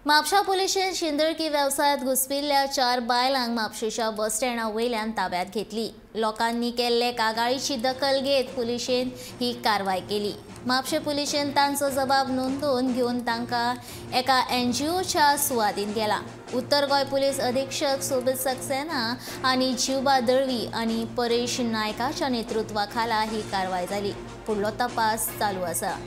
म्हापशा पुलिशेन शिंदळकी वेवसायांत घुसपिल्ल्या 4 बायलांक म्हापशेच्या बस स्टँडा वयल्यान ताब्यात घेतली. लोकांनी केल्ले कागाळीची दखल घेत पुलिशेन ही कारवाय केली. म्हापशे पुलिशेन तांचो जबाब नोंदोवन घेवन तांकां एका एनजीओच्या सुवादीन केला. उत्तर गोंय पुलीस अधीक्षक सोबीत सक्सेना आनी जिवबा दळवी आनी परेश नायकाच्या नेतृत्वा खाला ही कारवाय जाली. फुडलो तपास चालू आसा.